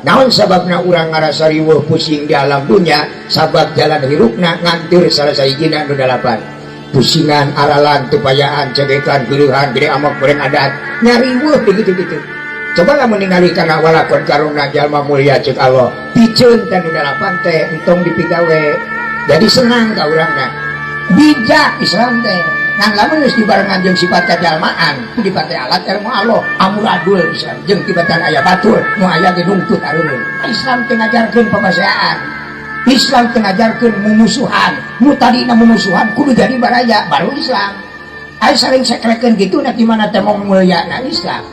Naon sababna urang ngarasa riweuh pusing di alam dunya? Sabab jalan hirupna ngantir salah sahijina nu dalapan. Pusingan, aralan, tepayaan, cegekan, geurehan, gede amok, goreng adat, nyariweuh begitu-gitu. Coba lamun ningali kana walakon karuna jalma mulia cek Allah, piceun teh nu dalapan teh entong dipigawe. Jadi senang ka urangna. Bijak Islam teh. Ngan lamun geus dibarengan jeung sifat kajalmaan, dipake alat ilmu Allah, amuradul Islam jeung tibatan aya batur, nu aya ge nungtut areureun. Islam teh ngajarkeun papaseaan. Islam teh ngajarkeun mumusuhan. Nu tadina mumusuhan kudu jadi baraya, baru Islam. Aya saling sekrekeun kitu na di mana teh mong mulyana Islam.